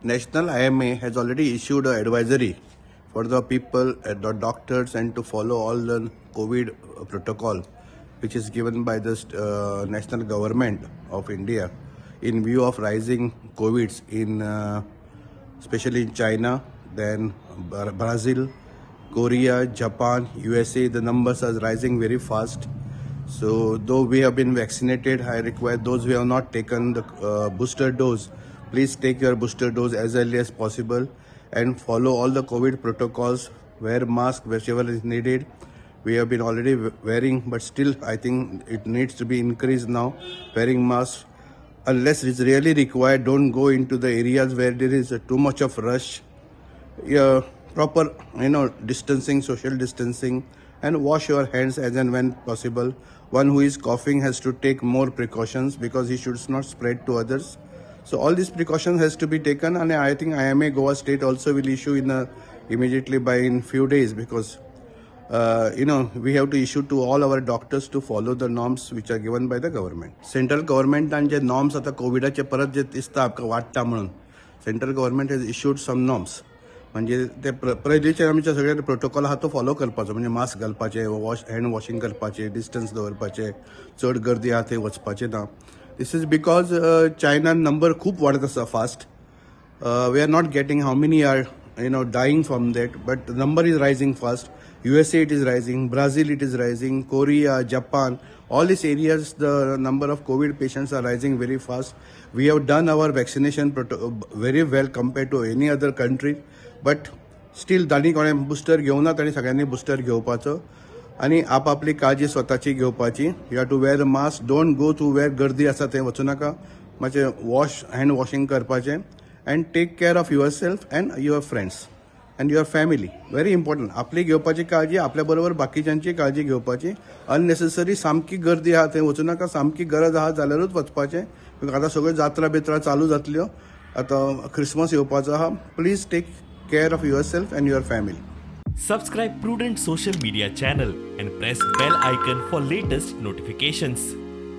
National IMA has already issued an advisory for the people, the doctors, and to follow all the COVID protocol which is given by the national government of India in view of rising COVIDs in especially in China, then Brazil, Korea, Japan, USA. The numbers are rising very fast. So though we have been vaccinated, I require those who have not taken the booster dose, please take your booster dose as early as possible and follow all the COVID protocols. Wear mask whichever is needed. We have been already wearing, but still I think it needs to be increased now. Wearing masks, unless it's really required, don't go into the areas where there is too much of rush. Yeah, proper, distancing, social distancing, and wash your hands as and when possible. One who is coughing has to take more precautions because he should not spread to others. So all these precautions has to be taken, and I think IMA Goa State also will issue in immediately by in few days, because we have to issue to all our doctors to follow the norms which are given by the government. Central government and J norms आता कोविडाचे परत जे दिसता आमकां वाडटा म्हणून central government has issued some norms. म्हणजे ते पयलींचे आमचे सगळे प्रोटोकॉल आहा तो फॉलो करपाचो, म्हणजे मास्क घालपाचे, हँड वॉशिंग करपाचे, डिस्टन्स दवरपाचे, चड गर्दी आहा थंय वचपाचें ना. This is because चायनान नंबर खूब वाडत आसा fast. We are not getting how many are dying from that, but the number is rising fast. USA it is rising, Brazil it is rising, Korea, Japan, all these areas the number of COVID patients are rising very fast. We have done our vaccination very well compared to any other country, but still तांणी कोणें booster घेवना तांणी सगळ्यांनी booster घेवपाचो आनी आपापली काळजी स्वताची घेवपाची. You have to wear a mask, don't go to where गर्दी आसा थंय वचूं नाका, मातशें हँड वॉशिंग करपाचें, and take care of yourself and your friends and your family. Very important. आपली घेवपाची काळजी, आपल्या बरोबर बाकीच्यांची काळजी घेवपाची. अननेसेसरी सामकी गर्दी आहा थंय वचूं नाका, सामकी गरज आहा जाल्यारूच वचपाचें. आतां सगळ्यो जात्रा बित्रा चालू जातल्यो, आतां क्रिसमस येवपाचो आहा. Please take care of yourself and your family. Subscribe Prudent Social Media channel and press bell icon for latest notifications.